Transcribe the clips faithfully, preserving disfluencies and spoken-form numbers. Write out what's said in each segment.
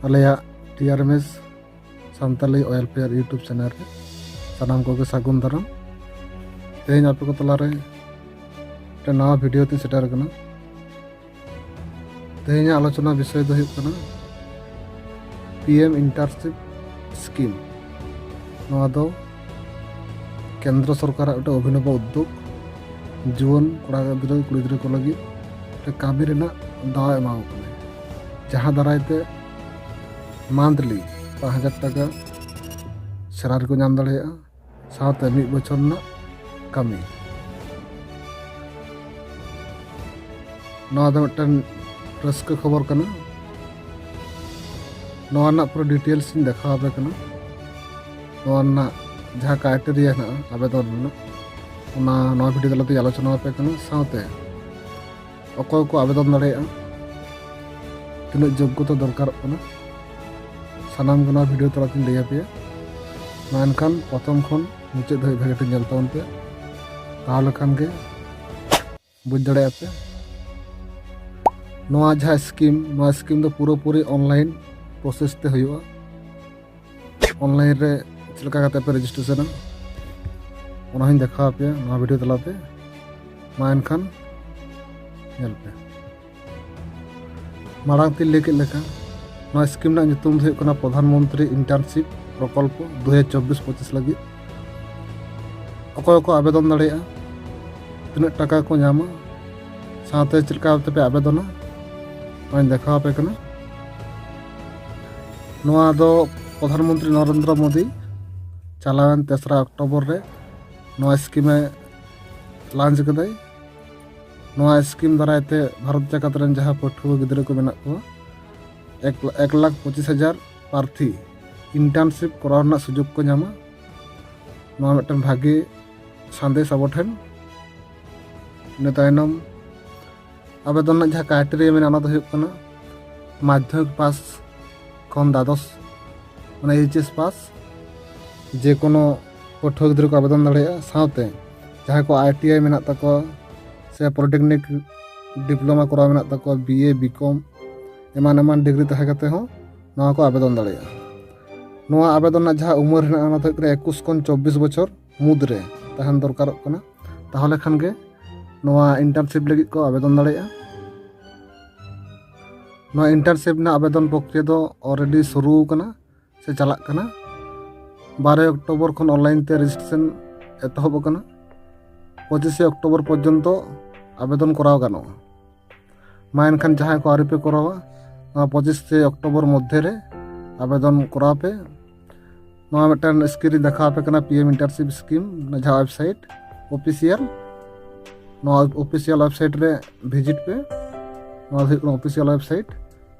ᱟᱞᱮᱭᱟᱜ T R M S Santali welfare YouTube channel ᱨᱮ ᱥᱟᱱᱟᱢ ᱠᱚᱜᱮ ᱥᱟᱹᱜᱩᱱ ᱫᱟᱨᱟᱢ᱾ ᱛᱮᱦᱮᱧ ᱟᱯᱮ ᱠᱚ ᱛᱟᱞᱟᱨᱮ ᱢᱤᱫᱴᱮᱱ ᱱᱟᱣᱟ ᱵᱷᱤᱰᱤᱭᱳ ᱛᱤᱧ ᱥᱮᱴᱮᱨ ᱟᱠᱟᱱᱟ᱾ ᱛᱮᱦᱮᱧᱟᱜ ᱟᱞᱳᱪᱚᱱᱟ ᱵᱤᱥᱚᱭ ᱫᱚ ᱦᱩᱭᱩᱜ ᱠᱟᱱᱟ ᱯᱤ ᱮᱢ ᱤᱱᱴᱟᱨᱱᱥᱤᱯ ᱥᱠᱤᱢ᱾ ᱱᱚᱣᱟ ᱫᱚ ᱠᱮᱱᱫᱨᱚ ᱥᱚᱨᱠᱟᱨᱟᱜ ᱢᱤᱫᱴᱮᱱ ᱚᱵᱷᱤᱱᱚᱵᱚ ᱩᱫᱽᱫᱳᱜᱽ, ᱡᱩᱣᱟᱹᱱ ᱠᱚᱲᱟ ᱜᱤᱫᱽᱨᱟᱹ ᱠᱩᱲᱤ ᱜᱤᱫᱽᱨᱟᱹ ᱠᱚ ᱞᱟᱹᱜᱤᱫ ᱢᱤᱫᱴᱮᱱ ᱠᱟᱹᱢᱤ ᱨᱮᱱᱟᱜ ᱫᱟᱣ ᱮ ᱮᱢᱟ ᱠᱚ ᱠᱟᱱᱟ, ᱡᱟᱦᱟᱸ ᱫᱟᱨᱟᱭ ᱛᱮ ᱢᱟᱱᱛᱷᱞᱤ ᱯᱟᱸᱪ ᱦᱟᱡᱟᱨ ᱴᱟᱠᱟ ᱥᱮᱞᱟᱨᱤ ᱠᱚ ᱧᱟᱢ ᱫᱟᱲᱮᱭᱟᱜᱼᱟ, ᱥᱟᱶᱛᱮ ᱢᱤᱫ ᱵᱚᱪᱷᱚᱨ ᱨᱮᱱᱟᱜ ᱠᱟᱹᱢᱤ᱾ ᱱᱚᱣᱟ ᱫᱚ ᱢᱤᱫᱴᱮᱱ ᱨᱟᱹᱥᱠᱟᱹ ᱠᱷᱚᱵᱚᱨ ᱠᱟᱱᱟ᱾ ᱱᱚᱣᱟ ᱨᱮᱱᱟᱜ ᱯᱩᱨᱟᱹ ᱰᱤᱴᱮᱞᱥ ᱤᱧ ᱫᱮᱠᱷᱟᱣ ᱟᱯᱮ ᱠᱟᱱᱟ᱾ ᱱᱚᱣᱟ ᱨᱮᱱᱟᱜ ᱡᱟᱦᱟᱸ ᱠᱨᱟᱭᱴᱮᱨᱤᱭᱟ ᱦᱮᱱᱟᱜᱼᱟ ᱟᱵᱮᱫᱚᱱ ᱨᱮᱱᱟᱜ, ᱚᱱᱟ ᱱᱚᱣᱟ ᱵᱷᱤᱰᱤᱭᱳ ᱛᱟᱞᱟᱛᱮᱧ ᱟᱞᱳᱪᱚᱱᱟ ᱟᱯᱮ ᱠᱟᱱᱟ᱾ ᱥᱟᱶᱛᱮ ᱚᱠᱚᱭ ᱠᱚ ᱟᱵᱮᱫᱚᱱ ᱫᱟᱲᱮᱭᱟᱜᱼᱟ, ᱛᱤᱱᱟᱹᱜ ᱡᱳᱜᱽᱜᱚᱛᱟ ᱫᱚᱨᱠᱟᱨᱚᱜ ᱠᱟᱱᱟ, ᱥᱟᱱᱟᱢ ᱜᱮ ᱱᱚᱣᱟ ᱵᱷᱤᱰᱤᱭᱳ ᱛᱟᱞᱟᱛᱮᱧ ᱞᱟᱹᱭ ᱟᱯᱮᱭᱟ᱾ ᱢᱟ ᱮᱱᱠᱷᱟᱱ ᱯᱨᱚᱛᱷᱚᱢ ᱠᱷᱚᱱ ᱢᱩᱪᱟᱹᱫ ᱫᱷᱟᱹᱵᱤᱡ ᱵᱷᱟᱜᱮ ᱴᱷᱤᱠ ᱧᱮᱞ ᱛᱟᱵᱚᱱ ᱯᱮ, ᱛᱟᱦᱚᱞᱮ ᱠᱷᱟᱱ ᱜᱮ ᱵᱩᱡᱽ ᱫᱟᱲᱮᱭᱟᱜᱼᱟ ᱯᱮ᱾ ᱱᱚᱣᱟ ᱡᱟᱦᱟᱸ ᱥᱠᱤᱢ, ᱱᱚᱣᱟ ᱥᱠᱤᱢ ᱫᱚ ᱯᱩᱨᱟᱹᱯᱩᱨᱤ ᱚᱱᱞᱟᱭᱤᱱ ᱯᱨᱚᱥᱮᱥ ᱛᱮ ᱦᱩᱭᱩᱜᱼᱟ᱾ ᱚᱱᱞᱟᱭᱤᱱ ᱨᱮ ᱪᱮᱫ ᱞᱮᱠᱟ ᱠᱟᱛᱮ ᱯᱮ ᱨᱮᱡᱤᱥᱴᱨᱮᱥᱚᱱᱟ, ᱚᱱᱟ ᱦᱚᱸᱧ ᱫᱮᱠᱷᱟᱣ ᱟᱯᱮᱭᱟ ᱱᱚᱣᱟ ᱵᱷᱤᱰᱤᱭᱳ ᱛᱟᱞᱟᱛᱮ᱾ ᱢᱟ ᱮᱱᱠᱷᱟᱱ ᱧᱮᱞ ᱯᱮ᱾ ᱢᱟᱲᱟᱝ ᱛᱤᱧ ᱞᱟᱹᱭ ᱠᱮᱫ ᱞᱮᱠᱟ, ᱱᱚᱣᱟ ᱥᱠᱤᱢ ᱨᱮᱱᱟᱜ ᱧᱩᱛᱩᱢ ᱫᱚ ᱦᱩᱭᱩᱜ ᱠᱟᱱᱟ ᱯᱨᱚᱫᱷᱟᱱ ᱢᱚᱱᱛᱨᱤ ᱤᱱᱴᱟᱨᱱᱥᱤᱯ ᱯᱨᱚᱠᱚᱞᱯᱚ ᱫᱩ ᱦᱟᱡᱟᱨ ᱪᱚᱵᱵᱤᱥ ᱯᱚᱸᱪᱤᱥ ᱞᱟᱹᱜᱤᱫ᱾ ᱚᱠᱚᱭ ᱠᱚ ᱟᱵᱮᱫᱚᱱ ᱫᱟᱲᱮᱭᱟᱜᱼᱟ, ᱛᱤᱱᱟᱹᱜ ᱴᱟᱠᱟ ᱠᱚ ᱧᱟᱢᱟ, ᱥᱟᱶᱛᱮ ᱪᱮᱫ ᱞᱮᱠᱟ ᱠᱟᱛᱮ ᱯᱮ ᱟᱵᱮᱫᱚᱱᱟ, ᱚᱱᱟᱧ ᱫᱮᱠᱷᱟᱣ ᱟᱯᱮ ᱠᱟᱱᱟ᱾ ᱱᱚᱣᱟ ᱫᱚ ᱯᱨᱚᱫᱷᱟᱱ ᱢᱚᱱᱛᱨᱤ ᱱᱚᱨᱮᱱᱫᱨᱚ ᱢᱳᱫᱤ ᱪᱟᱞᱟᱣᱮᱱ ᱛᱮᱥᱨᱟ ᱚᱠᱴᱳᱵᱚᱨ ᱨᱮ ᱱᱚᱣᱟ ᱥᱠᱤᱢᱮ ᱞᱟᱧᱪ ᱠᱟᱫᱟᱭ᱾ ᱱᱚᱣᱟ ᱥᱠᱤᱢ ᱫᱟᱨᱟᱭ ᱛᱮ ᱵᱷᱟᱨᱚᱛ ᱡᱟᱠᱟᱛ ᱨᱮᱱ ᱡᱟᱦᱟᱸ ᱯᱟᱹᱴᱷᱩᱣᱟᱹ ᱜᱤᱫᱽᱨᱟᱹ ᱠᱚ ᱢᱮᱱᱟᱜ ᱠᱚᱣᱟ, ᱮᱠ, ᱮᱠ ᱞᱟᱠᱷ ᱯᱚᱸᱪᱤᱥ ᱦᱟᱡᱟᱨ ᱯᱨᱟᱨᱛᱷᱤ ᱤᱱᱴᱟᱨᱱᱥᱤᱯ ᱠᱚᱨᱟᱣ ᱨᱮᱱᱟᱜ ᱥᱩᱡᱳᱜᱽ ᱠᱚ ᱧᱟᱢᱟ᱾ ᱱᱚᱣᱟ ᱢᱤᱫᱴᱮᱱ ᱵᱷᱟᱜᱮ ᱥᱟᱸᱫᱮᱥ ᱟᱵᱚ ᱴᱷᱮᱱ᱾ ᱤᱱᱟᱹ ᱛᱟᱭᱱᱚᱢ ᱟᱵᱮᱫᱚᱱ ᱨᱮᱱᱟᱜ ᱡᱟᱦᱟᱸ ᱠᱨᱟᱭᱴᱮᱨᱤᱭᱟ ᱢᱮᱱᱟᱜᱼᱟ, ᱚᱱᱟ ᱫᱚ ᱦᱩᱭᱩᱜ ᱠᱟᱱᱟ ᱢᱟᱫᱽᱫᱷᱚᱢᱤᱠ ᱯᱟᱥ ᱠᱷᱚᱱ ᱫᱟᱫᱚᱥ, ᱢᱟᱱᱮ ᱮᱭᱤᱪ ᱮᱥ ᱯᱟᱥ, ᱡᱮ ᱠᱳᱱᱳ ᱯᱟᱹᱴᱷᱩᱣᱟᱹ ᱜᱤᱫᱽᱨᱟᱹ ᱠᱚ ᱟᱵᱮᱫᱚᱱ ᱫᱟᱲᱮᱭᱟᱜᱼᱟ᱾ ᱥᱟᱶᱛᱮ ᱡᱟᱦᱟᱸᱭ ᱠᱚ ᱟᱭ ᱴᱤ ᱟᱭ ᱢᱮᱱᱟᱜ ᱛᱟᱠᱚᱣᱟ ᱥᱮ ᱯᱚᱞᱤᱴᱮᱠᱱᱤᱠ ᱰᱤᱯᱞᱳᱢᱟ ᱠᱚᱨᱟᱣ ᱢᱮᱱᱟᱜ ᱛᱟᱠᱚᱣᱟ, ᱵᱤ ᱮ, ᱵᱤ ᱠᱚᱢ, ᱮᱢᱟᱱ ᱮᱢᱟᱱ ᱰᱤᱜᱽᱨᱤ ᱛᱟᱦᱮᱸ ᱠᱟᱛᱮ ᱦᱚᱸ ᱱᱚᱣᱟ ᱠᱚ ᱟᱵᱮᱫᱚᱱ ᱫᱟᱲᱮᱭᱟᱜᱼᱟ᱾ ᱱᱚᱣᱟ ᱟᱵᱮᱫᱚᱱ ᱨᱮᱱᱟᱜ ᱡᱟᱦᱟᱸ ᱩᱢᱮᱨ ᱦᱮᱱᱟᱜᱼᱟ, ᱚᱱᱟ ᱫᱚ ᱦᱩᱭᱩᱜ ᱠᱟᱱᱟ ᱮᱠᱩᱥ ᱠᱷᱚᱱ ᱪᱚᱵᱵᱤᱥ ᱵᱚᱪᱷᱚᱨ ᱢᱩᱫᱽ ᱨᱮ ᱛᱟᱦᱮᱱ ᱫᱚᱨᱠᱟᱨᱚᱜ ᱠᱟᱱᱟ᱾ ᱛᱟᱦᱚᱞᱮ ᱠᱷᱟᱱ ᱜᱮ ᱱᱚᱣᱟ ᱤᱱᱴᱟᱨᱱᱥᱤᱯ ᱞᱟᱹᱜᱤᱫ ᱠᱚ ᱟᱵᱮᱫᱚᱱ ᱫᱟᱲᱮᱭᱟᱜᱼᱟ᱾ ᱱᱚᱣᱟ ᱤᱱᱴᱟᱨᱱᱥᱤᱯ ᱨᱮᱱᱟᱜ ᱟᱵᱮᱫᱚᱱ ᱯᱨᱚᱠᱨᱤᱭᱟ ᱫᱚ already ᱥᱩᱨᱩ ᱟᱠᱟᱱᱟ ᱥᱮ ᱪᱟᱞᱟᱜ ᱠᱟᱱᱟ᱾ ᱵᱟᱨᱚᱭ ᱚᱠᱴᱳᱵᱚᱨ ᱠᱷᱚᱱ ᱚᱱᱞᱟᱭᱤᱱ ᱛᱮ ᱨᱮᱡᱤᱥᱴᱨᱮᱥᱚᱱ ᱮᱛᱚᱦᱚᱵ ᱟᱠᱟᱱᱟ᱾ ᱯᱚᱸᱪᱤᱥᱮ ᱚᱠᱴᱳᱵᱚᱨ ᱯᱚᱨᱡᱚᱱᱛᱚ ᱟᱵᱮᱫᱚᱱ ᱠᱚᱨᱟᱣ ᱜᱟᱱᱚᱜᱼᱟ᱾ ᱢᱟ ᱮᱱᱠᱷᱟᱱ ᱡᱟᱦᱟᱸᱭ ᱠᱚ ᱟᱹᱣᱨᱤ ᱯᱮ ᱠᱚᱨᱟᱣᱟ, ᱱᱚᱣᱟ ᱯᱚᱸᱪᱤᱥᱮ ᱚᱠᱴᱳᱵᱚᱨ ᱢᱚᱫᱽᱫᱷᱮ ᱨᱮ ᱟᱵᱮᱫᱚᱱ ᱠᱚᱨᱟᱣ ᱯᱮ᱾ ᱱᱚᱣᱟ ᱢᱤᱫᱴᱟᱝ screen ᱨᱤᱧ ᱫᱮᱠᱷᱟᱣ ᱟᱯᱮ ᱠᱟᱱᱟ, ᱯᱤ ᱮᱢ ᱤᱱᱴᱟᱨᱱᱥᱤᱯ ᱥᱠᱤᱢ ᱡᱟᱦᱟᱸ ᱳᱭᱮᱵᱽᱥᱟᱭᱤᱴ ᱚᱯᱷᱤᱥᱤᱭᱟᱞ᱾ ᱱᱚᱣᱟ ᱚᱯᱷᱤᱥᱤᱭᱟᱞ ᱳᱭᱮᱵᱽᱥᱟᱭᱤᱴ ᱨᱮ ᱵᱷᱤᱡᱤᱴ ᱯᱮ᱾ ᱱᱚᱣᱟ ᱫᱚ ᱦᱩᱭᱩᱜ ᱠᱟᱱᱟ ᱚᱯᱷᱤᱥᱤᱭᱟᱞ ᱳᱭᱮᱵᱽᱥᱟᱭᱤᱴ,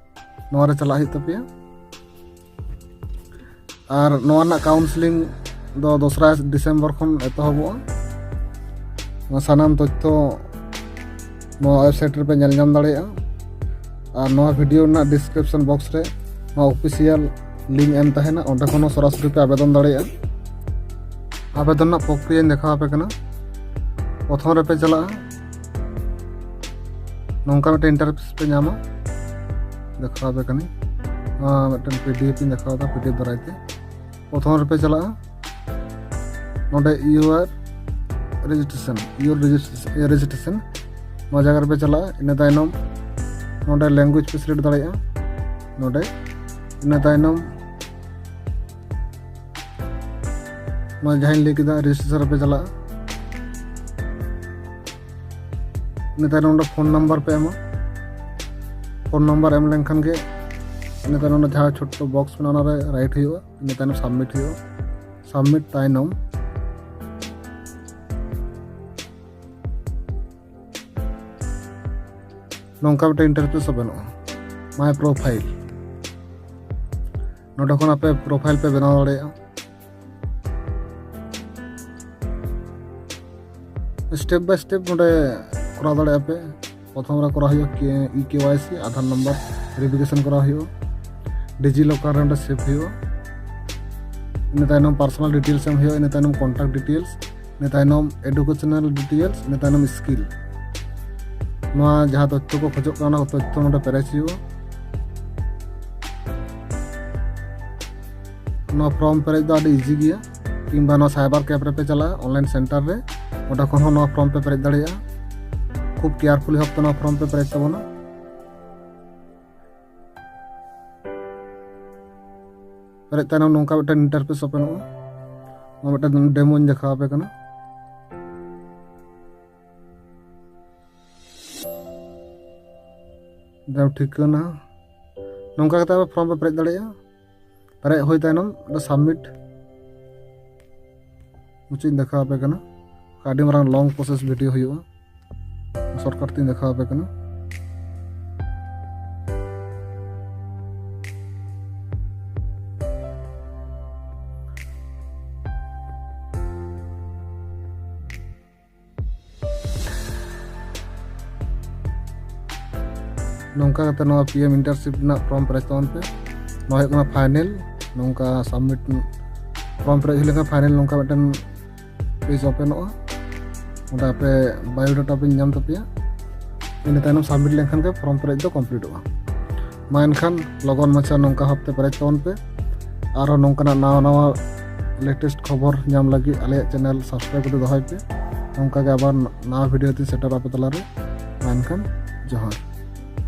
ᱱᱚᱣᱟ ᱨᱮ ᱪᱟᱞᱟᱜ ᱦᱩᱭᱩᱜ ᱛᱟᱯᱮᱭᱟ᱾ ᱟᱨ ᱱᱚᱣᱟ ᱨᱮᱱᱟᱜ ᱠᱟᱣᱩᱱᱥᱮᱞᱤᱝ ᱫᱚ ᱫᱚᱥᱨᱟ ᱰᱤᱥᱮᱢᱵᱚᱨ ᱠᱷᱚᱱ ᱮᱛᱚᱦᱚᱵᱚᱜᱼᱟ᱾ ᱱᱚᱣᱟ ᱥᱟᱱᱟᱢ ᱛᱚᱛᱛᱷᱚ ᱱᱚᱣᱟ ᱳᱭᱮᱵᱽᱥᱟᱭᱤᱴ ᱨᱮᱯᱮ ᱧᱮᱞ ᱧᱟᱢ ᱫᱟᱲᱮᱭᱟᱜᱼᱟ᱾ ᱟᱨ ᱱᱚᱣᱟ ᱵᱷᱤᱰᱤᱭᱳ ᱨᱮᱱᱟᱜ ᱰᱤᱥᱠᱨᱤᱯᱥᱚᱱ ᱵᱚᱠᱥ ᱨᱮ ᱱᱚᱣᱟ ᱚᱯᱷᱤᱥᱤᱭᱟᱞ ᱞᱤᱝᱠ ᱮᱢ ᱛᱟᱦᱮᱱᱟ, ᱚᱸᱰᱮ ᱠᱷᱚᱱ ᱦᱚᱸ ᱥᱚᱨᱟᱥᱚᱨᱤ ᱯᱮ ᱟᱵᱮᱫᱚᱱ ᱫᱟᱲᱮᱭᱟᱜᱼᱟ᱾ ᱟᱵᱮᱫᱚᱱ ᱨᱮᱱᱟᱜ ᱯᱨᱚᱠᱨᱤᱭᱟᱧ ᱫᱮᱠᱷᱟᱣ ᱟᱯᱮ ᱠᱟᱱᱟ᱾ ᱯᱨᱚᱛᱷᱚᱢ ᱨᱮᱯᱮ ᱪᱟᱞᱟᱜᱼᱟ, ᱱᱚᱝᱠᱟ ᱢᱤᱫᱴᱮᱱ ᱤᱱᱴᱟᱨᱯᱷᱮᱥ ᱯᱮ ᱧᱟᱢᱟ᱾ ᱫᱮᱠᱷᱟᱣ ᱟᱯᱮ ᱠᱟᱹᱱᱟᱹᱧ, ᱱᱚᱣᱟ ᱢᱤᱫᱴᱮᱱ ᱯᱤᱰᱤᱮᱯᱷ ᱤᱧ ᱫᱮᱠᱷᱟᱣ ᱮᱫᱟ, ᱯᱤᱰᱤᱮᱯᱷ ᱫᱟᱨᱟᱭ ᱛᱮ᱾ ᱯᱨᱚᱛᱷᱚᱢ ᱨᱮᱯᱮ ᱪᱟᱞᱟᱜᱼᱟ, ᱱᱚᱰᱮ your registration, your registration, registration, ᱱᱚᱣᱟ ᱡᱟᱭᱜᱟ ᱨᱮᱯᱮ ᱪᱟᱞᱟᱜᱼᱟ᱾ ᱤᱱᱟᱹ ᱛᱟᱭᱱᱚᱢ ᱱᱚᱰᱮ language ᱯᱮ select ᱫᱟᱲᱮᱭᱟᱜᱼᱟ, ᱱᱚᱰᱮ᱾ ᱤᱱᱟᱹ ᱛᱟᱭᱱᱚᱢ ᱱᱚᱣᱟ ᱡᱟᱦᱟᱸᱧ ᱞᱟᱹᱭ ᱠᱮᱫᱟ, ᱨᱮᱡᱤᱥᱴᱨᱮᱥᱚᱱ ᱨᱮᱯᱮ ᱪᱟᱞᱟᱜᱼᱟ᱾ ᱤᱱᱟᱹ ᱛᱟᱭᱱᱚᱢ ᱱᱚᱰᱮ ᱯᱷᱳᱱ ᱱᱟᱢᱵᱟᱨ ᱯᱮ ᱮᱢᱟ᱾ ᱯᱷᱳᱱ ᱱᱟᱢᱵᱟᱨ ᱮᱢ ᱞᱮᱱᱠᱷᱟᱱ ᱜᱮ ᱤᱱᱟᱹ ᱛᱟᱭᱱᱚᱢ ᱚᱱᱟ ᱡᱟᱦᱟᱸ ᱪᱷᱳᱴᱴᱳ ᱵᱚᱠᱥ ᱢᱮᱱᱟᱜᱼᱟ, ᱚᱱᱟᱨᱮ ᱨᱟᱭᱤᱴ ᱦᱩᱭᱩᱜᱼᱟ᱾ ᱤᱱᱟᱹ ᱛᱟᱭᱱᱚᱢ ᱥᱟᱵᱢᱤᱴ ᱦᱩᱭᱩᱜᱼᱟ᱾ ᱥᱟᱵᱢᱤᱴ ᱛᱟᱭᱱᱚᱢ ᱱᱚᱝᱠᱟ ᱢᱤᱫᱴᱮᱱ ᱤᱱᱴᱟᱨᱯᱷᱮᱥ ᱳᱯᱮᱱᱚᱜᱼᱟ, My Profile᱾ ᱱᱚᱰᱮ ᱠᱷᱚᱱ ᱟᱯᱮ ᱯᱨᱚᱯᱷᱟᱭᱤᱞ ᱯᱮ ᱵᱮᱱᱟᱣ ᱫᱟᱲᱮᱭᱟᱜᱼᱟ᱾ ᱥᱴᱮᱯ ᱵᱟᱭ ᱥᱴᱮᱯ ᱱᱚᱰᱮ ᱠᱚᱨᱟᱣ ᱫᱟᱲᱮᱭᱟᱜᱼᱟ ᱯᱮ᱾ ᱯᱨᱚᱛᱷᱚᱢ ᱨᱮ ᱠᱚᱨᱟᱣ ᱦᱩᱭᱩᱜᱼᱟ ᱤ ᱠᱮ ᱣᱟᱭ ᱥᱤ, ᱟᱫᱷᱟᱨ ᱱᱟᱢᱵᱟᱨ ᱵᱷᱮᱨᱤᱯᱷᱤᱠᱮᱥᱚᱱ ᱠᱚᱨᱟᱣ ᱦᱩᱭᱩᱜᱼᱟ, ᱰᱤᱡᱤ ᱞᱚᱠᱟᱨ ᱨᱮ ᱚᱸᱰᱮ ᱥᱮᱵᱷ ᱦᱩᱭᱩᱜᱼᱟ, ᱤᱱᱟᱹ ᱛᱟᱭᱱᱚᱢ ᱯᱟᱨᱥᱚᱱᱟᱞ ᱰᱤᱴᱮᱞᱥ ᱮᱢ ᱦᱩᱭᱩᱜᱼᱟ, ᱤᱱᱟᱹ ᱛᱟᱭᱱᱚᱢ ᱠᱚᱱᱴᱟᱠᱴ ᱰᱤᱴᱮᱞᱥ, ᱤᱱᱟᱹ ᱛᱟᱭᱱᱚᱢ ᱮᱰᱩᱠᱮᱥᱚᱱᱟᱞ ᱰᱤᱴᱮᱞᱥ, ᱤᱱᱟᱹ ᱛᱟᱭᱱᱚᱢ ᱥᱠᱤᱞ᱾ ᱱᱚᱣᱟ ᱡᱟᱦᱟᱸ ᱛᱚᱛᱛᱷᱚ ᱠᱚ ᱠᱷᱚᱡᱚᱜ ᱠᱟᱱᱟ, ᱚᱱᱟ ᱠᱚ ᱛᱚᱛᱛᱷᱚ ᱱᱚᱰᱮ ᱯᱮᱨᱮᱡ ᱦᱩᱭᱩᱜᱼᱟ᱾ ᱱᱚᱣᱟ ᱯᱷᱨᱚᱢ ᱯᱮᱨᱮᱡ ᱫᱚ ᱟᱹᱰᱤ ᱤᱡᱤ ᱜᱮᱭᱟ᱾ ᱠᱤᱝᱵᱟ ᱱᱚᱣᱟ ᱥᱟᱭᱵᱟᱨ ᱠᱮᱯ ᱨᱮᱯᱮ ᱪᱟᱞᱟᱜᱼᱟ, ᱚᱱᱞᱟᱭᱤᱱ ᱥᱮᱱᱴᱟᱨ ᱨᱮ, ᱚᱸᱰᱮ ᱠᱷᱚᱱ ᱦᱚᱸ ᱱᱚᱣᱟ ᱯᱷᱨᱚᱢ ᱯᱮ ᱯᱮᱨᱮᱡ ᱫᱟᱲᱮᱭᱟᱜᱼᱟ᱾ ᱠᱷᱩᱵ ᱠᱮᱭᱟᱨᱯᱷᱩᱞᱤ ᱵᱷᱟᱵᱛᱮ ᱱᱚᱣᱟ ᱯᱷᱨᱚᱢ ᱯᱮ ᱯᱮᱨᱮᱡ ᱛᱟᱵᱚᱱᱟ᱾ ᱯᱮᱨᱮᱡ ᱛᱟᱭᱱᱚᱢ ᱱᱚᱝᱠᱟ ᱢᱤᱫᱴᱮᱱ ᱤᱱᱴᱟᱨᱯᱷᱮᱥ ᱳᱯᱮᱱᱚᱜᱼᱟ᱾ ᱱᱚᱣᱟ ᱢᱤᱫᱴᱮᱱ ᱰᱮᱢᱳᱧ ᱫᱮᱠᱷᱟᱣ ᱟᱯᱮ ᱠᱟᱱᱟ᱾ ᱫᱮᱢ ᱴᱷᱤᱠᱟᱹᱱᱟ᱾ ᱱᱚᱝᱠᱟ ᱠᱟᱛᱮ ᱟᱯᱮ ᱯᱷᱨᱚᱢ ᱯᱮ ᱯᱮᱨᱮᱡ ᱫᱟᱲᱮᱭᱟᱜᱼᱟ᱾ ᱯᱮᱨᱮᱡ ᱦᱩᱭ ᱛᱟᱭᱱᱚᱢ ᱥᱟᱵᱢᱤᱴ ᱢᱩᱪᱟᱹᱫ ᱤᱧ ᱫᱮᱠᱷᱟᱣ ᱟᱯᱮ ᱠᱟᱱᱟ᱾ ᱟᱹᱰᱤ ᱢᱟᱨᱟᱝ ᱞᱚᱝ ᱯᱨᱚᱥᱮᱥ ᱵᱷᱤᱰᱤᱭᱳ ᱦᱩᱭᱩᱜᱼᱟ᱾ ᱥᱚᱨᱴᱠᱟᱴ ᱛᱤᱧ ᱫᱮᱠᱷᱟᱣ ᱟᱯᱮ ᱠᱟᱱᱟ᱾ ᱱᱚᱝᱠᱟ ᱠᱟᱛᱮ ᱱᱚᱣᱟ ᱯᱤ ᱮᱢ ᱤᱱᱴᱟᱨᱱᱥᱤᱯ ᱨᱮᱱᱟᱜ ᱯᱷᱨᱚᱢ ᱯᱮᱨᱮᱡ ᱛᱟᱵᱚᱱ ᱯᱮ᱾ ᱱᱚᱣᱟ ᱦᱩᱭᱩᱜ ᱠᱟᱱᱟ ᱯᱷᱟᱭᱱᱮᱞ᱾ ᱱᱚᱝᱠᱟ ᱥᱟᱵᱢᱤᱴ ᱯᱷᱨᱚᱢ ᱯᱮᱨᱮᱡ ᱦᱩᱭ ᱞᱮᱱᱠᱷᱟᱱ ᱯᱷᱟᱭᱱᱮᱞ ᱱᱚᱝᱠᱟ ᱢᱤᱫᱴᱮᱱ ᱯᱮᱡᱽ ᱳᱯᱮᱱᱚᱜᱼᱟ᱾ ᱚᱸᱰᱮ ᱟᱯᱮ ᱵᱟᱭᱳᱰᱟᱴᱟ ᱯᱮ ᱧᱟᱢ ᱛᱟᱯᱮᱭᱟ᱾ ᱤᱱᱟᱹ ᱛᱟᱭᱱᱚᱢ ᱥᱟᱵᱢᱤᱴ ᱞᱮᱱᱠᱷᱟᱱ ᱜᱮ ᱯᱷᱨᱚᱢ ᱯᱮᱨᱮᱡ ᱫᱚ ᱠᱚᱢᱯᱞᱤᱴᱚᱜᱼᱟ᱾ ᱢᱟ ᱮᱱᱠᱷᱟᱱ ᱞᱚᱜᱚᱱ ᱢᱟᱪᱷᱟ ᱱᱚᱝᱠᱟ ᱵᱷᱟᱵᱛᱮ ᱯᱮᱨᱮᱡ ᱛᱟᱵᱚᱱ ᱯᱮ᱾ ᱟᱨᱦᱚᱸ ᱱᱚᱝᱠᱟᱱᱟᱜ ᱱᱟᱣᱟ ᱱᱟᱣᱟ ᱞᱮᱴᱮᱥᱴ ᱠᱷᱚᱵᱚᱨ ᱧᱟᱢ ᱞᱟᱹᱜᱤᱫ ᱟᱞᱮᱭᱟᱜ ᱪᱮᱱᱮᱞ ᱥᱟᱵᱥᱠᱨᱟᱭᱤᱵ ᱠᱟᱛᱮ ᱫᱚᱦᱚᱭ ᱯᱮ᱾ ᱱᱚᱝᱠᱟ ᱜᱮ ᱟᱵᱟᱨ ᱱᱟᱣᱟ ᱵᱷᱤᱰᱤᱭᱳ ᱛᱤᱧ ᱥᱮᱴᱮᱨᱚᱜᱼᱟ ᱟᱯᱮ ᱛᱟᱞᱟᱨᱮ᱾ ᱢᱟ ᱮᱱᱠᱷᱟᱱ ᱡᱚᱦᱟᱨ᱾